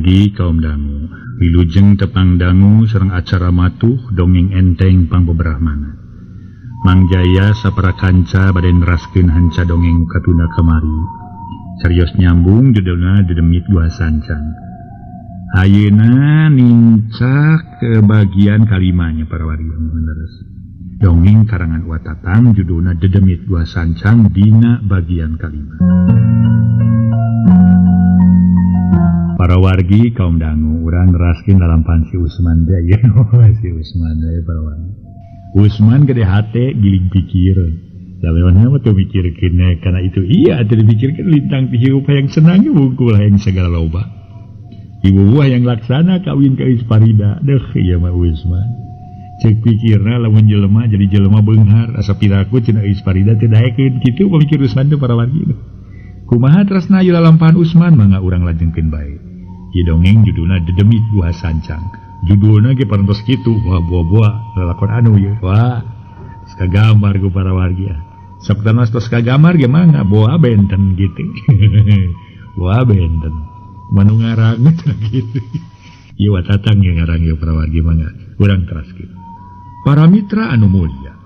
Para wargi kaum dangu, wilujeng tepang dangu sareng acara matuh dongeng enteng pangbebrahmana. Mang Jaya sapara kanca bade neraskeun hanca dongeng katunda kamari. Carios nyambung judulna Dedemit Gua Sancang. Ayeuna nincak ke bagian kalimanya para wargi leres. Dongeng karangan Wa Tatang judulna Dedemit Gua Sancang dina bagian kalima. Para wargi kaum dangu, urang neraskeun lalampan si Usman teh ieu si Usman teh para wargi. Usman gede hate giling pikir. Laweuna mah teu mikirkeun kana itu iya teu dipikirkeun lintang ti hirup hayang senang wungkul hayang segala loba. Ibu buah yang laksana kawin ka Isparida deuh ieu mah Usman. Ceuk pikirna lamun jelema jadi jelema beunghar asa piraku cenah Isparida teu daekeun kitu pamikir Usman teh para wargi. Kumaha tresna ieu lalampahan Usman mangga urang lajengkeun bae. Ieu dongeng judulna Dedemit Gua Sancang. Judulna ge parantos kitu, wah buah-buah lalakon anu ieu. Wah, geus kagambar ku para wargi. Sok tanos tos kagambar ge mangga boa benten gitu. Boa benten. Manu ngarang gitu. Ieu Wa Tatang yang ngarang ieu para wargi mangga urang teraskeun. Para mitra anu mulia,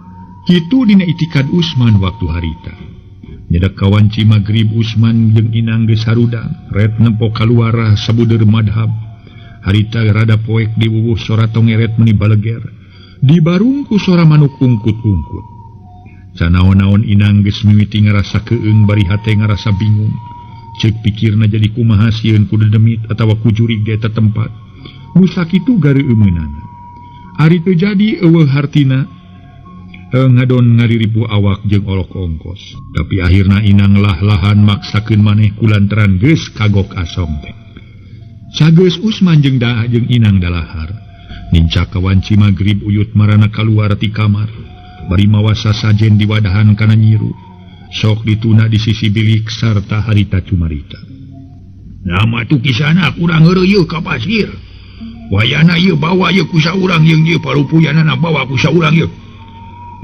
kitu dina itikad Usman waktu harita. Nyedak kawanci magrib Usman jeung Inang geus harudang, ret nempo kaluar sabudeur madhab. Harita rada poek diwuwuh sora tongeret meni baleger. Dibarung ku sora manuk ungkut-ungkut. Sanaon-naon Inang geus mimiti ngarasa keung bari hate ngarasa bingung. Ceuk pikirna jadi kumaha sieun ku dedemit atawa ku jurig di eta tempat. Nu sakitu gareumeunana. Ari teu jadi eueuh hartina ngadon ngariripu awak jeung olok ongkos. Tapi akhirna Inang lah-lahan maksakeun maneh kulantaran geus kagok asong teh. Sageus Usman jeung dah jeung Inang dalahar. Nincak kawanci magrib Uyut marana kaluar ti kamar. Bari mawa sasajen diwadahan kana nyiru. Sok dituna di sisi bilik sarta harita cumarita. Nama tu kisana kurang heureuy ka pasir. Wayana ieu bawa ieu ku saurang jeung ieu parupuyanana bawa ku saurang ieu.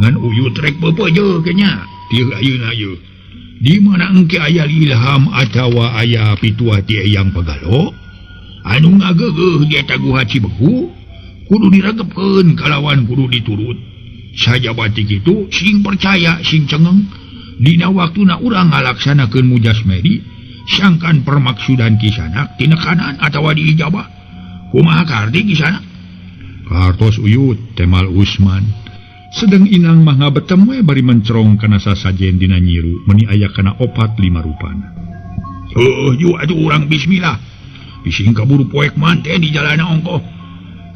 Ngan Uyut rek beupeujeuh ge nya. Tieu ayeuna ieu. Di mana engke aya ilham atawa aya pituah ti Eyang Pagalo? Anu ngageugeuh di eta Guha Cibegu kudu diregepkeun kalawan kudu diturut. Sajabati kitu sing percaya sing cengeng dina waktuna urang ngalaksanakeun mujasmedi sangkan permaksudan kisanak tinekanan atawa diijabah. Kumaha karti kisanak? Kartos Uyut temal Usman. Sedang Inang mah ngabetem we bari mencerong kana sasajen dina nyiru meni aya kana 4-5 rupana. Heuh ju atuh urang bismillah. Bising kaburu poek manten di jalana ongkoh.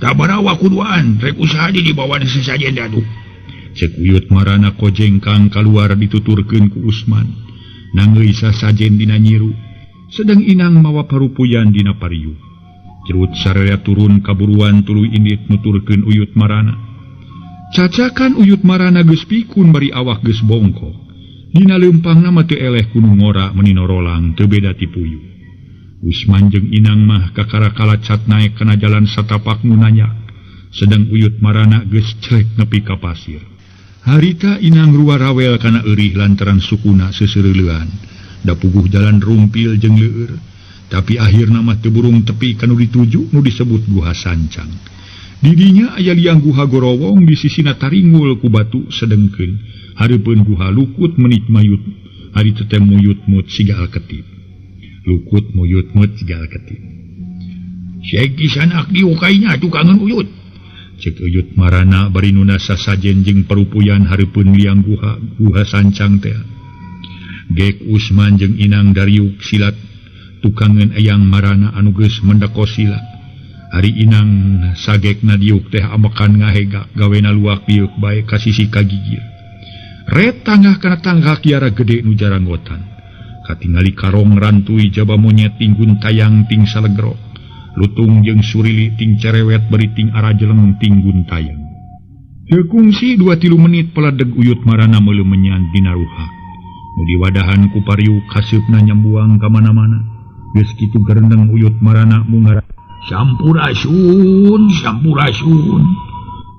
Tabarawa kuduan rek usaha di dibawa sesajen atuh. Cek Uyut marana kojengkang kaluar dituturkeun ku Usman. Nangeui sasajen dina nyiru. Sedang Inang mawa parupuyan dina pariuk. Cerut sararea turun kaburuan tuluy indit nuturkeun Uyut marana. Cacakan Uyut marana geus pikun bari awak geus bongkok. Dina leumpangna mah teu eleh ku nu ngora meni norolang teu beda ti puyuh. Usman jeung Inang mah kakara kalacat naek kana jalan satapak nu nanyak. Sedang Uyut marana geus crek nepi ka pasir. Harita Inang ruwarawel kana eurih lantaran sukuna seuseureulean. Da puguh jalan rumpil jeung leueur. Tapi akhirna mah teu burung tepi kanu dituju nu disebut Guha Sancang. Didinya aya liang guha gorowong di sisina taringul ku batu sedengkeun. Hareupeun guha lukut menit mayut. Ari teh muyut mut siga alketip. Lukut muyut mut siga alketip. Syekh kisanak diukainya tukangan Uyut. Cek Uyut marana bari nuna sasajen jeung parupuyan hareupeun liang guha Guha Sancang teh. Gek Usman jeung Inang dariuk silat tukangan Eyang marana anu geus mendeko sila. Ari Inang sagekna diuk teh amekan ngahega gawena luak diuk bae ka sisi kagigir. Ret tangah kana tangga kiara gede nu jaranggotan. Katingali karong rantui jaba monyet tinggun tayang ting salegro. Lutung jeung surili ting cerewet bari ting arajeleng tinggun tayang. Teu kungsi 2-3 menit peladeg Uyut marana meuleuh menyan dina ruhak. Nu diwadahan ku pariuk haseupna nyambuang ka mana-mana. Geus kitu gerendeng Uyut marana mungara. Sampurasun, sampurasun,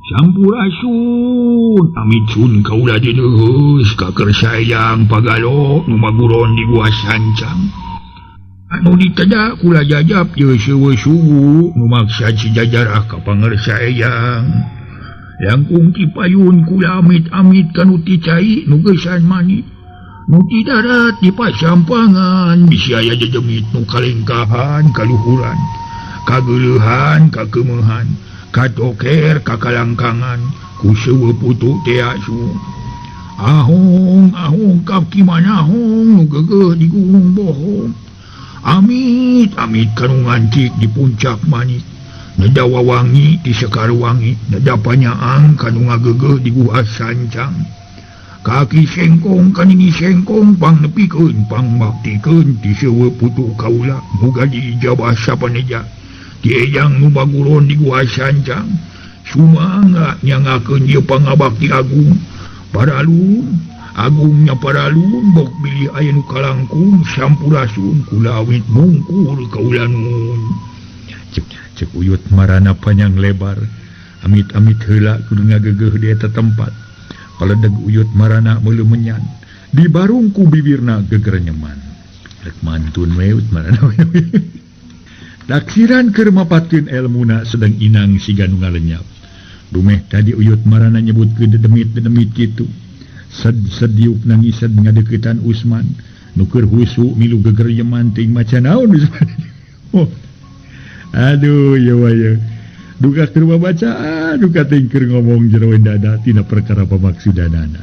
sampurasun. Amit sun kaula dineus ka keur sayang Pagalo nu maguron di Gua Sancang. Anu diteda kula jajab jeung seueuh sugu nu maksad sejajarah ka pangersa eyang. Langkung ti payun kula amit-amit kanu ti cai nu geusan mani. Nu ti darat di pasampangan bisi aya jejemit nu kalengkahan kaluhuran, kageuleuhan kakeumehan, katoker kakalangkangan ku seueuh putu teh asu. Ahong ahong kap kimanahong nu geugeuh di gunung bohong. Amit amit kanu ngancik di puncak manik. Neda wawangi di Sekar Wangi, neda panyaang kanu ngageugeuh di Guha Sancang. Kaki sengkong kanini sengkong pang nepikeun pang baktikeun ti seueuh putu kaula muga diijabah sapaneja. Ti ejang nu baguron di Guha Sancang. Sumangga nyangakeun ieu pangabakti agung. Paralun agungnya paralun bok bilih aya nu kalangkung sampurasun kula awit mungkur kaula nuhun. Cek uyut marana panjang lebar amit-amit heula kudu ngagegeuh di eta tempat. Paledeg uyut marana meuleuh menyan di barungku bibirna gegerenyeman. Rek mantun we uyut marana. Taksiran keur mapatkeun elmuna sedang inang siga nu ngalenyap. Dumeh tadi uyut marana nyebutkeun dedemit-dedemit kitu. Sed-sediuk nangised ngadeuketan Usman nu keur husu milu gegeryeman ting maca naon Usman. Oh. Aduh ye wae. Duka keur babacaan, duka ting keur ngomong jero dada tina perkara pamaksudanana.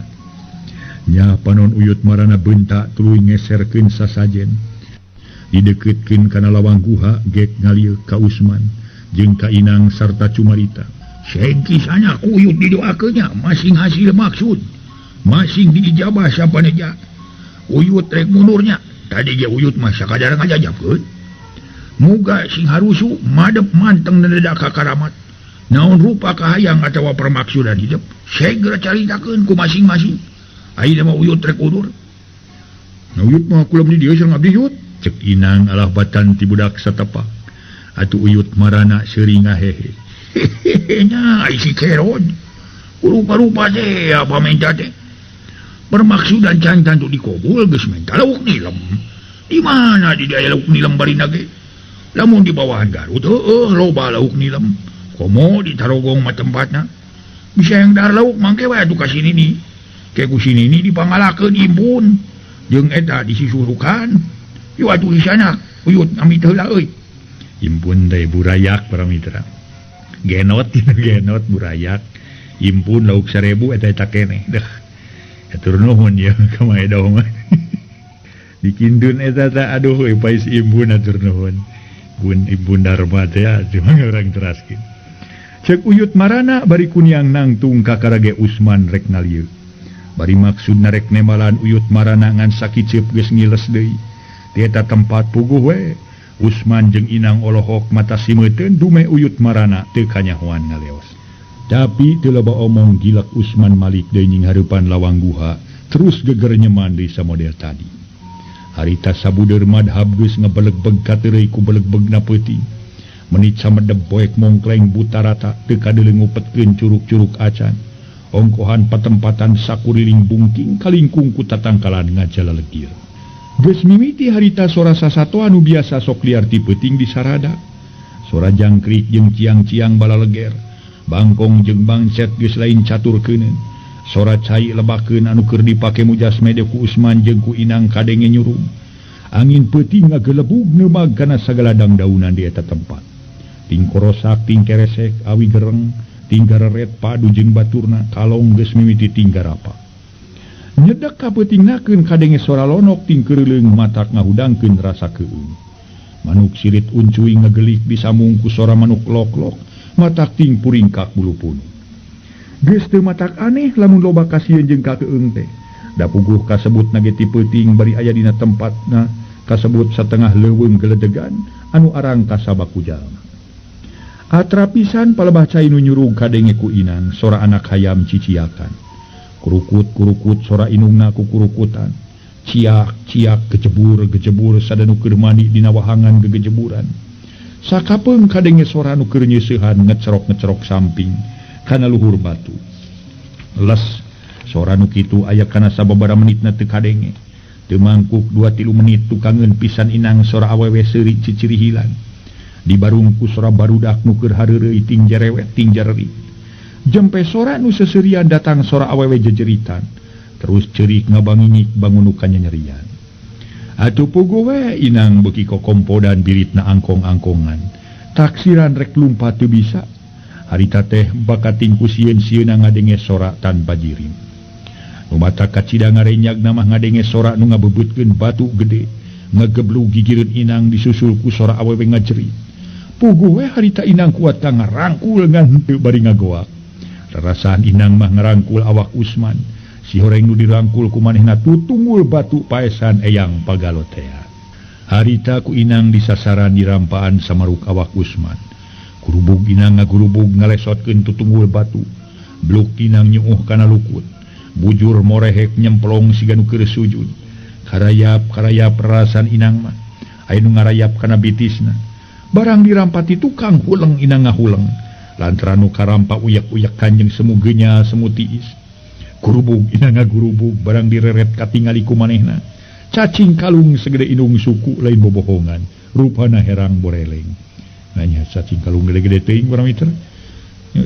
Nya panon uyut marana bentak tuluy ngeserkeun sasajen. Dideukeutkeun kana lawang guha gek ngalieu ka Usman jeung ka Inang sarta Cumarita. Sengkis anak uyut didoakeunnya masing hasil maksud. Masing diijabah sapaneja. Uyut rek mundurnya. Tadi ge uyut mah sakadar ngajajabkeun. Muga sing harusu madep manteng nededak ka karamat. Naon rupa kahayang atawa permaksudan hidup segera caritakeun ku masing-masing. Ayeuna mah uyut rek udur. Nah uyut mah kula di dieu sareng abdi yut. Cek Inang alah batan ti budak satepak. Atuh uyut marana seuri ngahehe. Hehehe nya ai si kerod. Rupa-rupa teh apa menta teh. Permaksudan can tantu dikobul geus menta lauk nilem. Di mana di dieu lauk nilem barina ge? Lamun di bawahan Garut heueuh loba lauk nilem. Komo di Tarogong mah tempatna. Bisa yang dar lauk mangke wae atuh ka sini ni. Ke ku sini ni dipangalakeun impun. Jeung eta disisurukan. Yuk atuh di sana uyut amit heula euy. Impun teh burayak para mitra. Genot genot burayak. Impun lauk 1000 eta eta keneh. Deuh. Atur nuhun ya ka Maedoh mah. Dikindun eta teh aduh euy pais impun atur nuhun. Bun Ibun Dharma teh cuma orang teraskeun. Cek uyut marana bari kuniang nangtung ka karage Usman rek ngalieu. Bari maksudna rek nemalan uyut marana ngan sakiceup geus ngiles deui. Di eta tempat puguh we Usman jeung Inang olohok mata simeuteun dume uyut marana teu kanyahoan ngaleos. Tapi teu loba omong gilak Usman Malik deui nying hareupan lawang guha terus gegerenyeman deui samodel tadi. Harita sabudeur madhab geus ngebelegbeg kateureuy ku belegbegna peuting. Menit samedeb poek mongkleng buta rata teu kadeuleu ngupetkeun curug-curug acan. Ongkohan patempatan sakuriling bungking kalingkung ku tatangkalan ngajalalegir. Geus mimiti harita sora sasato anu biasa sok liar ti peuting di sarada. Sora jangkrik jeung ciang-ciang balaleger. Bangkong jeung bangset geus lain catur keuneun. Sora cai lebakeun anu keur dipake mujasmede ku Usman jeung ku Inang kadenge nyurung. Angin peuting ngagelebug neumag kana sagala dangdaunan di eta tempat. Ting korosak, ting keresek, awi gereng, ting gareret padu jeung baturna kalong geus mimiti ting garapa. Nyedek ka peutingnakeun kadenge sora lonok ting keureuleung matak ngahudangkeun rasa keueung. Manuk sirit uncuy ngagelik disambung ku sora manuk lok-lok matak ting puringkak bulu punuk. Geus teu matak aneh lamun loba kasieun jeung kakeueung teh. Da puguh kasebut nage ti peuting bari aya dina tempatna kasebut satengah leuweung geledegan anu arang kasabaku jalma. Atra pisan palebah cai nu nyurug kadenge ku Inang sora anak hayam ciciakan. Kurukut-kurukut sora inungna ku kurukutan. Ciak-ciak gejebur-gejebur sadanu keur mandi dina wahangan gegejeburan. Sakapeung kadenge sora nu keur nyeusehan ngecerok-ngecerok samping kana luhur batu. Les sora nu kitu aya kana sababaraha menitna teu kadenge. Teu mangkuk 2-3 menit tukangeun pisan inang sora awewe seuri ciciri hilang. Dibarungku sora barudak nu keur hareureuy ting jerewet ting jererit. Jempe sora nu seserian datang sora awewe jejeritan. Terus ceurik ngabanginyik bangunukan nyerian. Atuh puguh we inang beuki kokompodan biritna angkong-angkongan. Taksiran rek lumpat teu bisa. Harita teh bakating ku sieun-sieunna ngadenge sora tanpa jirim. Nu mata kacida ngarenyag mah ngadenge sora nu ngabebeutkeun batu gede. Ngageblug gigireun inang disusul ku sora awewe ngajerit. Puguh we harita inang kuat ka ngarangkul ngan teu bari ngagoak. Rarasaan inang mah ngarangkul awak Usman. Si horeng nu dirangkul ku manehna tutungul batu paesan eyang pagalotea. Harita ku inang disasaran dirampaan samaruk awak Usman. Gurubug inang ngagurubug ngalesotkeun tutunggul batu. Bluk inang nyuuh kana lukut. Bujur morehek nyemplong siga nu keur sujud. Karayap-karayap rasan inang mah. Aya nu ngarayap kana bitisna. Barang dirampati tukang huleng inang ngahuleng. Lantaran nu karampa uyak-uyak kanjeng semu genya semu tiis. Gurubug inang ngagurubug barang direret katingali ku manehna. Cacing kalung segede indung suku lain bobohongan. Rupana herang boreleng. Nanya cacing kalung gede-gede teuing urang mitra.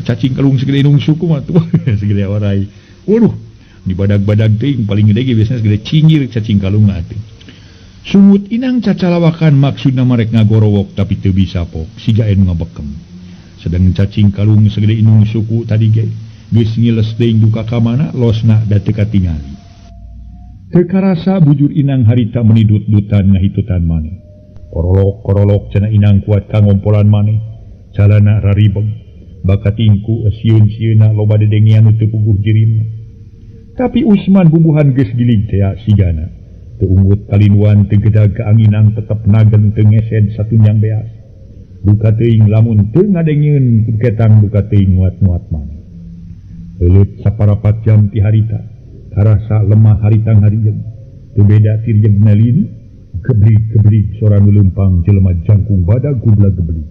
Cacing kalung segede indung suku mah tuh segede orai. Waduh, di badag-badag teuing paling gede ge biasana segede cinggir cacing kalung mah teh. Sungut inang cacalawakan maksudna marek ngagorowok tapi teu bisa pok siga anu ngabekem. Sedang cacing kalung segede indung suku tadi ge geus ngiles teuing duka ka mana losna da teu katingali. Teu karasa bujur inang harita menidut-dutan ngahitutan maneh. Korolok-korolok cenah inang kuat ka ngompolan maneh. Calana raribeg, bakatingku sieun-sieunna loba dedengean nu teu puguh jirimna. Tapi Usman bubuhan geus gilig tea sigana. Teu unggut kalinuan teu gedag kaanginan tetep nagen teu ngesed satunjang beas. Duka teuing lamun teu ngadengeun ketang duka teuing nguat-nguat maneh. Leuleut saparapat jam ti harita, karasa lemah harita ngarijeg. Teu beda tirjegna lini. Geblig-geblig sora nu leumpang jelema jangkung badag gubla geblig.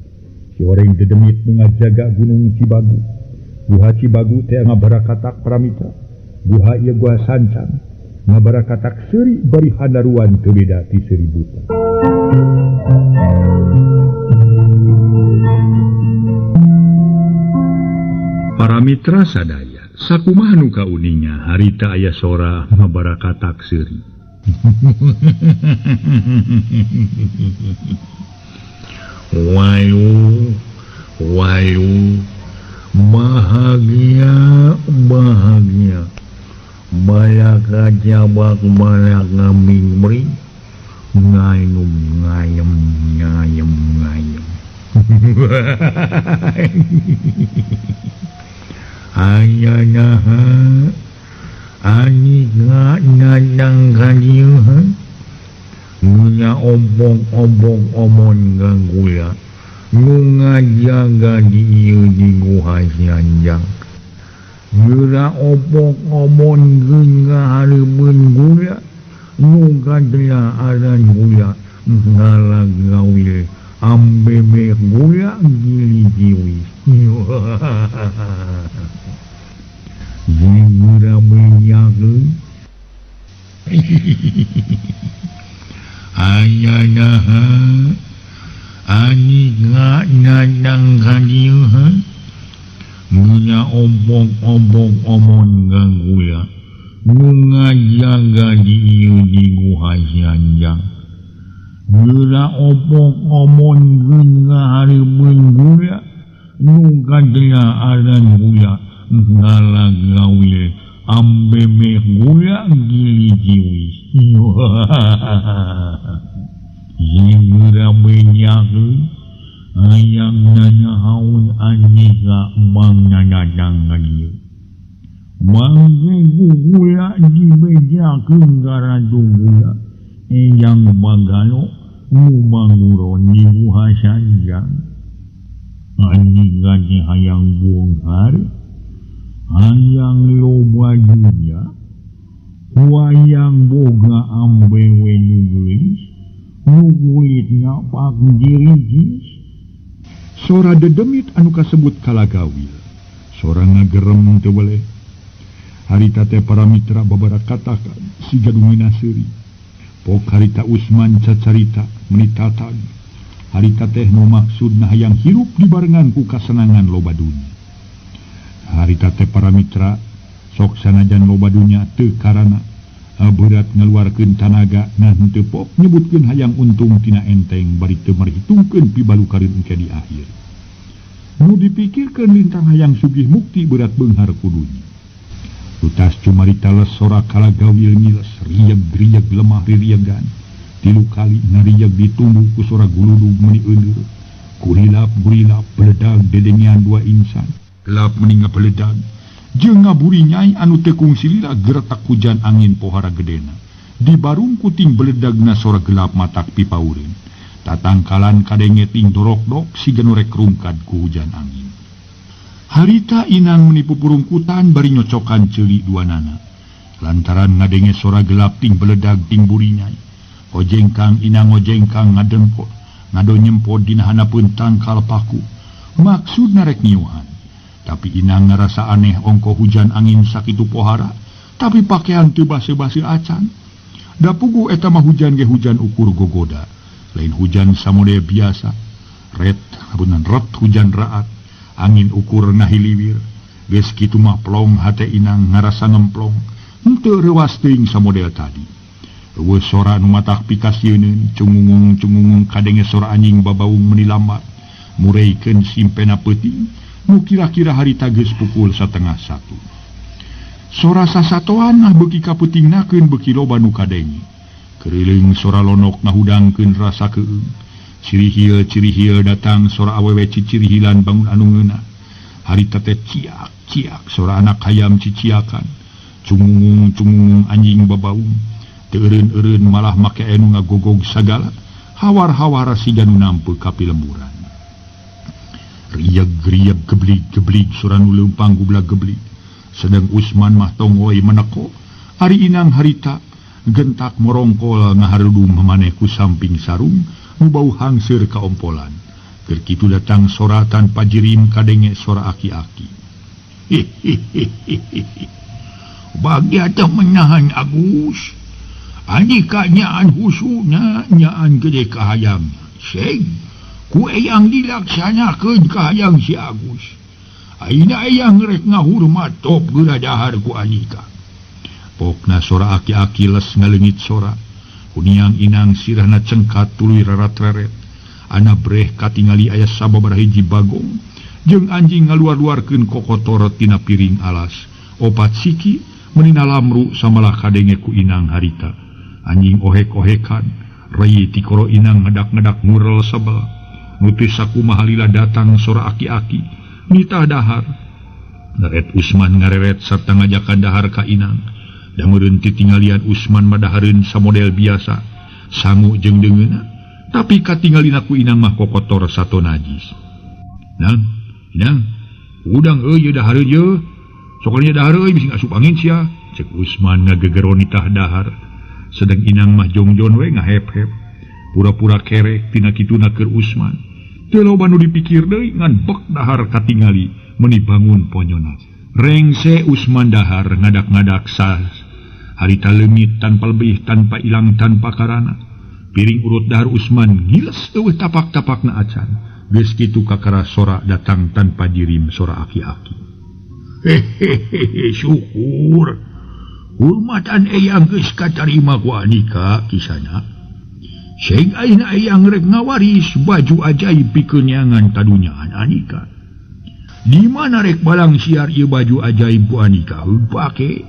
Si oreng dedemit nu ngajaga gunung Cibagu. Guha Cibagu teh ngabarakatak paramita. Guha ieu guha sancang. Ngabarakatak seuri bari handaruan teu beda ti seuri buta. Para mitra sadaya, sakumaha nu kauninga harita aya sora ngabarakatak seuri. Wayu, wayu, bahagia, bahagia. Balaka jabak balaka mingri, ngayum, ngayem, ngayem, ngayem. Ayanaha. Ani ngadang kadieu Guna obok-obok omon gangula Nu ngajaga di ieu di guha Sianjang. Geura obok omon geun ngahareupeun gula Nu kadela aran gula Ngalagawil ambebe gula gili jiwis. Gura menyakeun. Ayanaha ani ngadang ka dieu Guna obok-obok omon gangula Nu ngajaga di ieu di guha Sianjang. Geura obok omon geun ngahareupeun gula Nu kadela aran gula Ngalagawil ambebe gula gili jiwis. Segera menyakeun hayang nanahaun anika mang nanadang ka dieu. Mangke ku gula dibejakeun ka ratu gula eyang bagalo nu manguron di guha Sanjang. Anika teh hayang bongkar hayang loba dunya, wayang boga ambewe nu geulis, nu kulitna pak dirijis. Sora dedemit anu kasebut kalagawil, sora ngagerem teu weleh. Harita teh para mitra babarakatak siga dumina seuri. Pok harita Usman cacarita meuni tatag. Harita teh nu maksudna hayang hirup dibarengan ku kasenangan loba dunya. Harita teh para mitra sok sanajan loba dunya teu karana berat ngaluarkeun tanaga ngan teu pok nyebutkeun hayang untung tina enteng bari teu marhitungkeun pibalukareun engke di akhir. Nu dipikirkeun lintang hayang sugih mukti berat beunghar ku dunya. Lutas cumarita les sora kalagawil ngiles rieg-rieg lemah ririegan. Tilu kali ngarieg ditumbuh ku sora guludug meuni euneur. Kurilap-gurilap beledag dedengean dua insan. Gelap meni ngabeledag. Jeung ngaburi nyai anu teu kungsilila geretak hujan angin pohara gedena. Di barung kuting beledagna sora gelap matak pipaureun. Tatangkalan kadenge ting dorokdok siga nu rek rungkad ku hujan angin. Harita Inang meni pupurungkutan bari nyocokan ceuli duanana. Lantaran ngadenge sora gelap ting beledag ting burinyai. Ojengkang Inang ojengkang ngadengko, ngadonyempod dina hanapeun tangkal paku. Maksudna rek ngiuhan. Tapi Inang ngarasa aneh ongko hujan angin sakitu pohara, tapi pakaian teu base-base acan. Da puguh eta mah hujan ge hujan ukur gogoda. Lain hujan samodel biasa. Ret abunan ret hujan raat. Angin ukur ngahiliwir. Geus kitu mah plong hate Inang ngarasa ngemplong. Henteu reuas teuing samodel tadi. Eueuh sora nu matak pikasieuneun, cungungung-cungungung kadenge sora anjing babaung meuni lambat. Mureikeun simpena peuting. Nu kira-kira harita geus pukul 12:30. Sora sasatoan nah beuki kapeutingnakeun beuki loba nu kadenge. Keriling sora lonok ngahudangkeun rasa keung. Cirihil-cirihil datang sora awewe cicirihilan bangun anu ngeunah. Harita teh ciak-ciak sora anak hayam ciciakan. Cungungung-cungungung anjing babaung. Teu eureun-eureun malah make anu ngagogog sagala. Hawar-hawar siga nu nampe ka pilemburan. Rieg-rieg geblig-geblig sora nu leumpang gublag-geblig. Sedang Usman mah tongoy meneko. Ari Inang harita gentak morongkol ngaharudum maneh ku samping sarung nu bau hangseur kaompolan. Keur kitu datang sora tanpa jirim kadenge sora aki-aki. Bagi teh menahan Agus. Andika nyaan husuna nyaan gede kahayang. Seg ku eyang dilaksanakeun kahayang si Agus. Ayeuna eyang rek ngahurmat top geura dahar ku Andika. Pokna sora aki-aki les ngaleungit sora. Kuniang Inang sirahna cengkat tuluy rarat-reret. Ana breh katingali aya sababaraha hiji bagong jeung anjing ngaluar-luarkeun kokotor tina piring alas. Opat siki meuni nalamru samalah kadenge ku Inang harita. Anjing ohek-ohekan, rei tikoro Inang ngadak-ngadak ngurel sebel. Nu teu sakumaha lila datang sora aki-aki, nitah dahar. Ngaret Usman ngareret sarta ngajakan dahar ka Inang. Da meureun titinggalian Usman madahareun samodel biasa, sangu jeung deungeunna, tapi katinggalina ku Inang mah kokotor sato najis. Nang, Inang, udang euy ieu dahareun ieu. Sokalnya dahar euy bisi ngasup angin sia. Cek Usman ngagegero nitah dahar. Sedang Inang mah jongjon we ngahep-hep. Pura-pura kerek tina kituna keur Usman. Teu loba nu dipikir deui ngan bek dahar katingali meuni bangun ponyona. Rengse Usman dahar ngadak-ngadak sah. Harita leungit tanpa lebih, tanpa ilang, tanpa karana. Piring urut dahar Usman ngiles eueuh tapak-tapakna acan. Geus kitu kakara sora datang tanpa jirim sora aki-aki. Hehehe, syukur. Hormatan eyang geus katarima ku Andika kisana. Sing ayeuna eyang rek ngawaris baju ajaib pikeun neangan tadunyaan Andika. Di mana rek balang siar ieu baju ajaib ku Andika heug pake.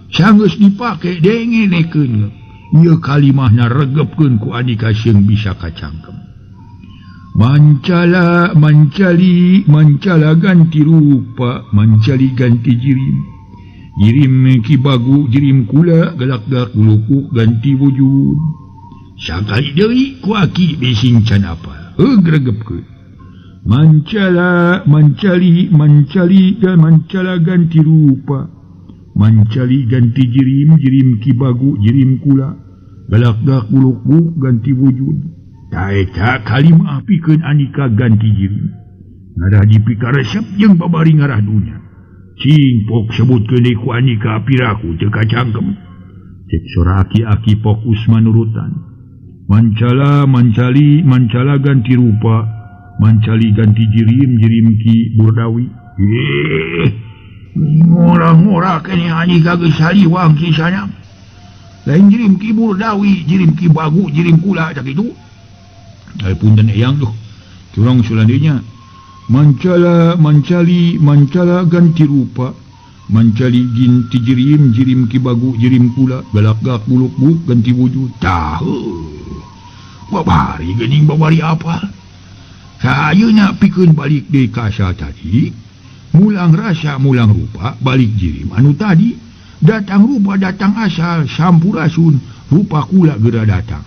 Sanggeus dipake dengenekeun. Ieu kalimahna regepkeun ku Andika sieun bisa kacangkem. Mancala mancali mancala ganti rupa, mancali ganti jirim. Jirim ki bagu jirim kula galak-galak guluku ganti wujud. Sakali deui ku aki bising can apal. Heug regepkeun. Mancala mancali mancali dan mancala ganti rupa. Mancali ganti jirim, jirim ki bagu jirim kula galak-galak guluku ganti wujud. Taeta kalimah pikeun Andika ganti jirim. Ngarah dipikaresep jeung babari ngarah dunya. Cing pok sebutkeun deui ku Andika piraku teu kacangkem. Cek sora aki-aki Pok Usman nurutan. Mancala mancali mancala ganti rupa, mancali ganti jirim jirim Ki Burdawi. Ngora-ngora kene andika geus saliwang kisahna. Lain jirim Ki Burdawi, jirim Ki Bagu, jirim kula sakitu. Ai punten eyang duh. Curang sulandinya. Mancala mancali mancala ganti rupa. Mancali ginti jirim jirim Ki Bagu jirim kula galak-gak buluk-buluk ganti wujud. Tah. Babari geuning babari apa? Sayeuna pikeun balik deui ka asa tadi. Mulang rasa mulang rupa balik jirim anu tadi. Datang rupa datang asal sampurasun rupa kula geura datang.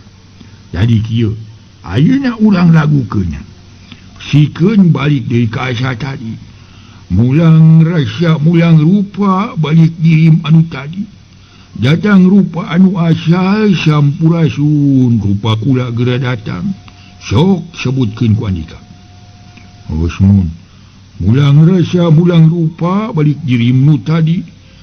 Jadi kieu ayeuna urang lagukeunnya. Sikeun balik deui ka asa tadi. Mulang rasa mulang rupa balik jirim anu tadi. Datang rupa anu asal sampurasun rupa kula geura datang. Sok sebutkeun ku andika. Osmun. Mulang rasa mulang rupa balik jirim nu tadi.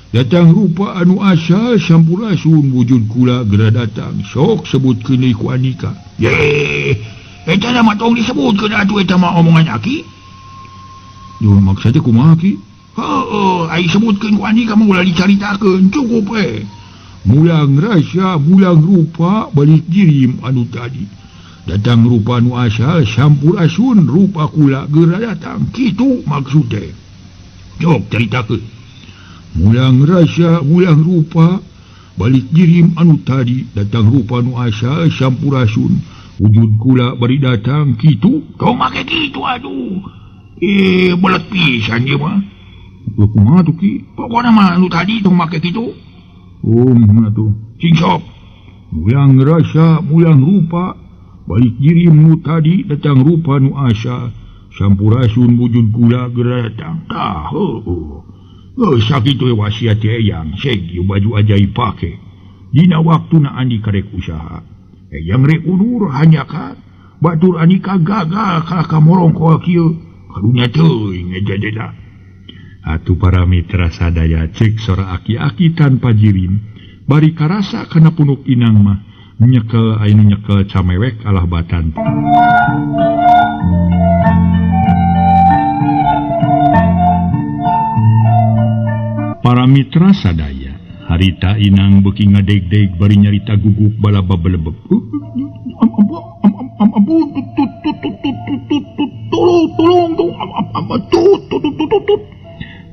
Datang rupa anu asal sampurasun wujud kula geura datang. Sok sebutkeun deui ku andika. Ye, eta mah tong disebutkeun atuh eta mah omongan aki. Duh, maksudnya kumaha ki? Heueuh, ai sebutkeun ku andika mah ulah dicaritakeun, cukup we. Mulang rasa mulang rupa balik jirim anu tadi. Datang rupa anu asal sampurasun rupa kula geura datang. Kitu maksud teh. Jok caritakeun. Mulang rasa mulang rupa balik jirim anu tadi. Datang rupa anu asal sampurasun wujud kula bari datang. Kitu tong make kitu aduh. Belet pisan ieu mah. Kumaha tuh ki? Pokona mah anu tadi tong make kitu. Oh, mah tuh. Sing sok. Mulang rasa mulang rupa balik jirim nu tadi datang rupa nu asa sampurasun wujud kula geura datang. Tah heueuh. Geus sakitu wasiat eyang seg ieu baju ajaib pake. Dina waktuna andika rek usaha. Eyang rek undur hanyakan batur andika gagal kalah ka morongkol kieu. Karunya teuing ejadeda. Atuh para mitra sadaya cek sora aki-aki tanpa jirim bari karasa kana punuk inang mah nyekel anu nyekel camewek alah batan. Para mitra sadaya harita inang beuki ngadeg-deg bari nyarita guguk balaba belebeb.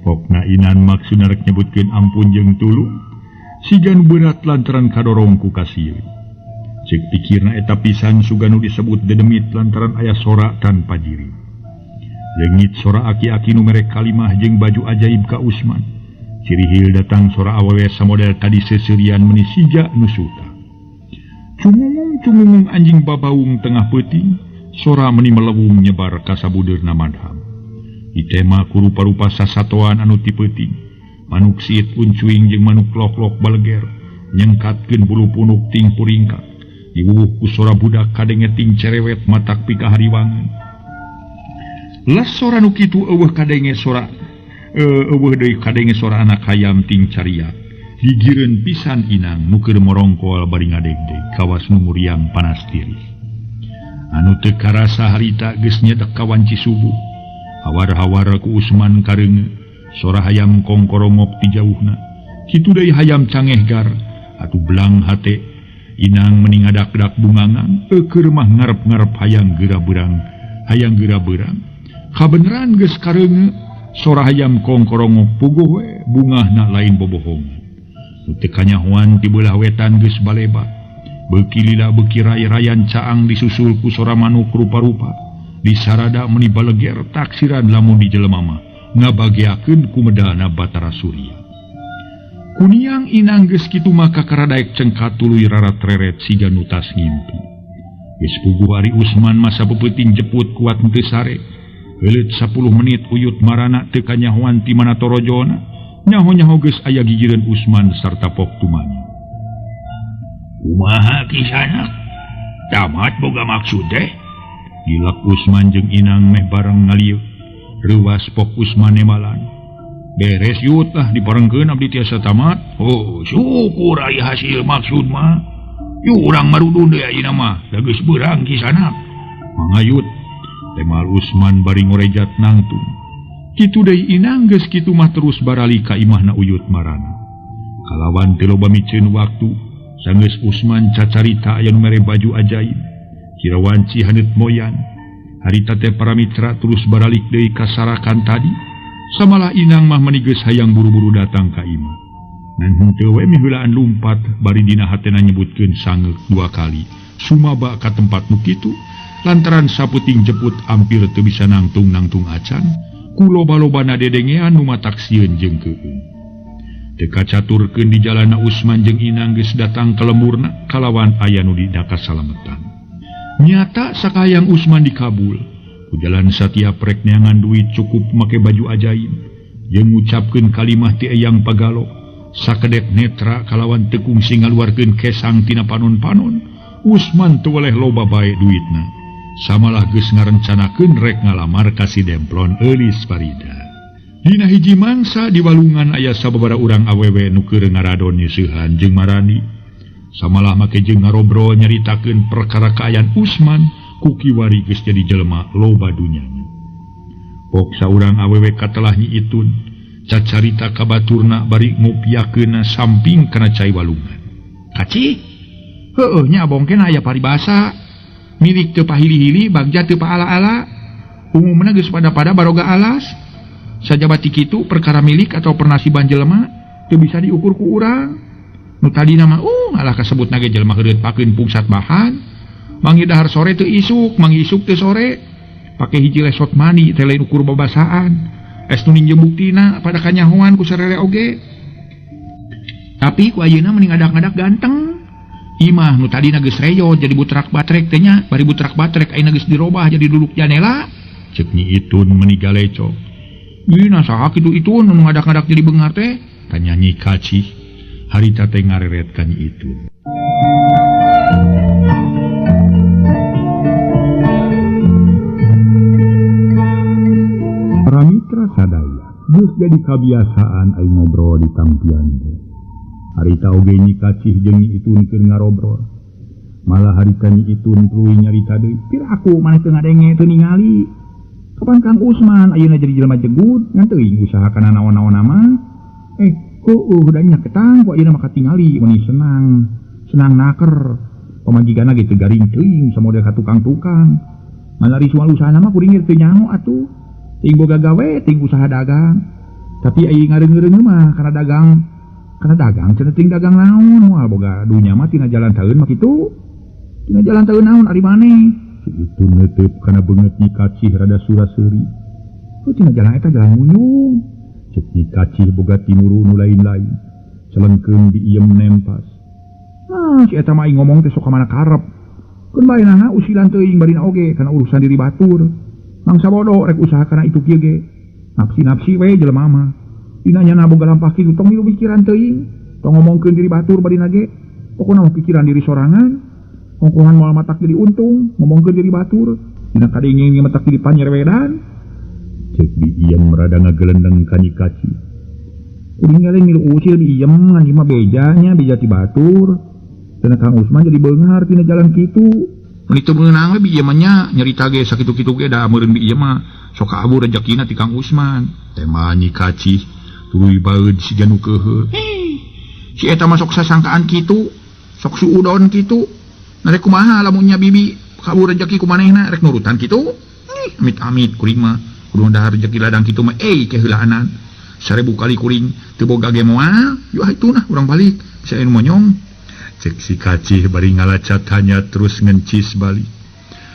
Pokna inan maksudna rek nyebutkeun ampun jeung tulung sigan berat lantaran kadorong ku kasieun. Cek pikirna eta pisan sugan nu disebut dedemit lantaran aya sora tanpa diri. Leungit sora aki-aki nu mere kalimah jeung baju ajaib ka Usman. Cirihil datang sora awewe samodel tadi seserian meni sija nu suka. Cungungung-cungungung anjing babaung tengah peuting, sora meni melewung nyebar ka sabudeurna madham. Ditema ku rupa-rupa sasatoan anu ti peuting. Manuk siit uncuing jeung manuk lok-lok baleger, nyengkatkeun bulu punuk ting puringkak. Diwuwuh ku sora budak kadenge ting cerewet matak pikahariwangan. Las sora nu kitu eueuh kadenge sora eueuh deui kadenge sora anak hayam ting cariak. Gigireun pisan inang nu keur morongkol bari ngadegdeg kawas nu muriang panas tiris. Anu teu karasa harita geus nyedek ka wanci subuh. Hawar-hawar ku Usman kareunge, sora hayam kongkorongok ti jauhna. Kitu deui hayam cangehgar atuh belang hate inang meni ngadak-dak bungangan eukeur mah ngarep-ngarep hayang geura beurang, hayang geura beurang. Kabeneran geus kareunge sora hayam kongkorongok puguh we bungahna lain bobohongan. Nu teu kanyahoan ti beulah wetan geus baleba. Beuki lila beuki ray-rayan caang disusul ku sora manuk rupa-rupa. Disarada meni baleger taksiran lamun di jelema mah ngabageakeun ku medalna Batara Surya. Kuniang inang geus kitu mah kakaradaek cengkat tuluy rarat-reret siga nu tas ngimpi. Geus puguh ari Usman masa peupeting jeput kuat henteu sare. Heuleut 10 menit uyut marana teu kanyahoan ti mana torojona. Nyaho-nyaho geus aya gigireun Usman sarta Pok Tumanya. Kumaha kisahna? Tamat boga maksud teh? Gilak Usman jeung Inang meh bareng ngalieu. Reuwas Pok Usman nemalan. Beres yut lah diparengkeun abdi tiasa tamat. Oh, syukur aya hasil maksud mah. Yuk urang marudun deui ayeuna mah, da geus beurang kisanak. Mangayut temal Usman bari ngorejat nangtung. Kitu deui Inang geus kitu mah terus barali ka imahna Uyut marana. Kalawan teu loba miceun waktu, sanggeus Usman cacarita aya nu mere baju ajaib. Kira wanci haneut moyan. Harita teh para mitra terus baralik deui ka sarakan tadi. Samalah Inang mah meni geus hayang buru-buru datang ka imah. Ngan henteu we miheulaan lumpat bari dina hatena nyebutkeun sangeuk dua kali. Sumaba ka tempat nu kitu lantaran saputing jeput ampir teu bisa nangtung-nangtung acan. Ku loba-lobana dedengean nu matak sieun jeung keueung. Teu kacaturkeun di jalana Usman jeung Inang geus datang ka lemburna kalawan aya nu didakasalametan. Nyata sakayang Usman dikabul. Ku jalan satiap rek neangan duit cukup make baju ajaib. Jeung ngucapkeun kalimah ti Eyang Pagalo. Sakedep netra kalawan teu kungsi ngaluarkeun kesang tina panon-panon. Usman teu weleh loba bae duitna. Samalah geus ngarencanakeun rek ngalamar ka si Demplon Eulis Farida. Dina hiji mangsa di walungan aya sababaraha urang awewe nu keur ngaradon nyeusehan jeung marani. Samalah make jeung ngarobrol nyaritakeun perkara kaayaan Usman ku kiwari geus jadi jelema loba dunyana. Pok saurang awewe katelah Nyi Itun cacarita ka baturna bari ngupiakeunna samping kana cai walungan. Kaci? Heueuh nya bongkena aya paribasa. Milik teu pahili-hili, bagja teu paala-ala. Umumna geus pada-pada baroga alas. Sajabati kitu perkara milik atau pernasiban jelema teu bisa diukur ku urang. Nu tadina mah alah kasebutna ge jelema heureut pakeun pungsat bahan. Mangi dahar sore teu isuk, mangi isuk teu sore. Pake hiji lesot mani teh lain ukur babasaan. Es nu ninjem buktina pada kanyahoan ku sarere oge. Tapi ku ayeuna mending ngadak-ngadak ganteng. Imah nu tadina geus reyot jadi butrak batrek teh nya, bari butrak batrek ayeuna geus dirobah jadi duduk janela. Ceuk Nyi Itun meuni galecok. Ih, nah saha kitu Itun nu ngadak-ngadak jadi beunghar teh? Tanya Nyi Kacih. Harita teh ngareret ka Nyi Itun. Para mitra sadaya, geus jadi kabiasaan aing ngobrol di tampian teh. Harita oge Nyi Kacih jeung Nyi Itun keur ngarobrol. Malah harita Nyi Itun tuluy nyarita deui, "Piraku maneh teu ngadenge teu ningali. Kapan Kang Usman ayeuna jadi jelema jegut ngan teuing usaha kana naon-naon mah. Heueuh da nya ketang ku ayeuna mah katingali meuni senang, senang naker. Pamajigana ge teu garing teuing samodel ka tukang-tukang. Malari soal usahana mah kuring ge teu nyaho atuh. Teuing boga gawe, teuing usaha dagang. Tapi ayeuna ngareung-ngeureung mah kana dagang. Kana dagang cenah teuing dagang naon moal boga dunya mah tina jalan taeun mah kitu. Tina jalan taeun naon ari maneh?" Si Itun neuteub kana beungeut Nyi Kacih rada sura-seuri. "Heuh tina jalan eta jalan munyung." Ceuk Nyi Kacih boga timuru nu lain-lain. Celengkeun diiem nempas. "Ah, si eta mah aing ngomong teh sok ka mana karep. Keun bae naha usilan teuing barina oge kana urusan diri batur. Mangsa bodoh rek usaha kana itu kieu ge. Nafsi-nafsi we jelema mah. Dina nyana boga lampah kitu tong milu pikiran teuing. Tong ngomongkeun diri batur barina ge. Pokona mah pikiran diri sorangan. Ongkohan moal matak jadi untung, ngomongkeun diri batur. Dina kadengeng matak jadi panyerewedan." Ceuk diiem rada ngagelendeng ka Nyi Kacih. Kuring lain milu usil diem ngan ieu mah bejanya beja ti batur. Cenah Kang Usman jadi beunghar tina jalan kitu. Mun teu meunang we bieu mah nya nyarita ge sakitu-kitu ge da meureun bieu mah sok kabur rejekina ti Kang Usman. Tema Nyi Kacih tuluy baeud siga nu keuheuh. Si eta mah sok sasangkaan kitu, sok suudon kitu. Rek kumaha lamun nya bibi kabur rejeki ku manehna rek nurutan kitu. Amit-amit kuring mah kudu dahar rejeki ladang kitu mah keheulaanan. 1000 kali kuring teu boga ge moal, yuh itu nah urang balik bisa anu monyong. Cek si Kacih bari ngalacat hanya terus ngencis balik.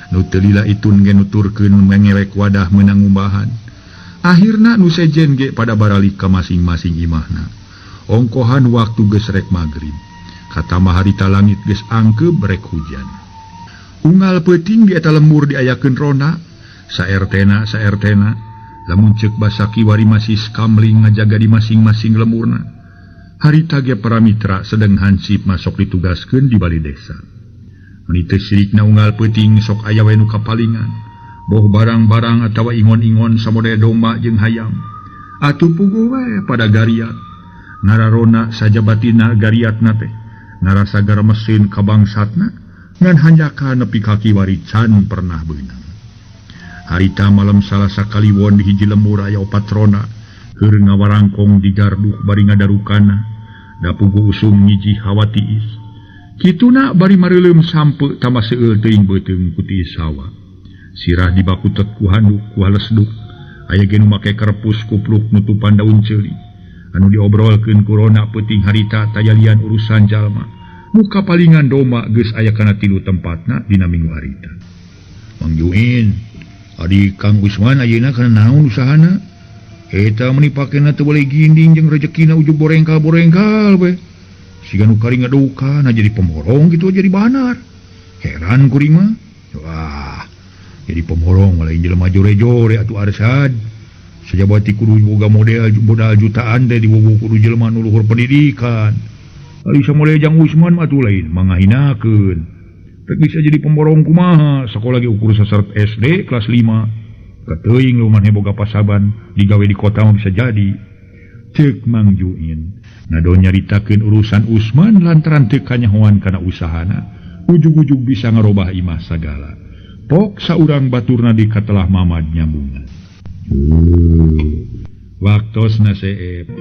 Nu teu lila Itun ge nuturkeun mengelek wadah meunang ngumbahan. Akhirna nu sejen ge pada baralik ka masing-masing imahna. Ongkohan waktu geus rek magrib. Katama harita langit geus angkeub rek hujan. Unggal peuting di eta lembur diayakeun ronda, saertena saertena, lamun ceuk basa kiwari masih kamling ngajaga di masing-masing lemburna. Harita ge para mitra sedeng hansip masuk ditugaskeun di bali desa. Meni teu sirikna unggal peuting sok aya we nu kapalingan. Boh barang-barang atawa ingon-ingon samodel domba jeung hayam. Atuh puguh we pada gariat. Ngararona sajabatina gariatna teh. Ngarasa garemesin ka bangsatna ngan hanjaka nepi ka kiwari can pernah beunang. Harita malam Salasa kaliwon di hiji lembur aya patrona keur ngawarangkong di garduh bari ngadarukana da puguh usum ngiji hawa tiis. Kituna bari mareuleum sampe tambah seueul teuing beuteung ku tiis hawa. Sirah dibakutet ku handuk ku halesduk aya ge nu make kerpus kupluk nutupan daun ceuli. Anu diobrolkeun ku rona peuting harita tayalian urusan jalma. Muka palingan doma geus aya kana tilu tempatna dina minggu harita. Mang Juin, adi Kang Usman ayeuna kana naon usahana? Eta meuni pakena teu boleh ginding jeung rejekina ujug borengkal-borengkal we. Siga nu kari ngaduka jadi pemborong gitu jadi banar. Heran kuring mah. Wah, jadi pemborong lain jelema jore-jore atuh Arsad. Sajabati kudu boga model modal jutaan teh diwuwu kudu jelema nu luhur pendidikan. Ari samole Jang Usman mah atuh lain mangahinakeun. Rek bisa jadi pemborong kumaha, sakola ge ukur sasart SD kelas 5. Kateuing lu maneh boga pasaban digawe di kota mah bisa jadi. Ceuk Mang Juin. Nado nyaritakeun urusan Usman lantaran teu kanyahoan kana usahana, ujug-ujug bisa ngarobah imah sagala. Pok saurang baturna di katelah mamad nyambungan. Waktosna seep.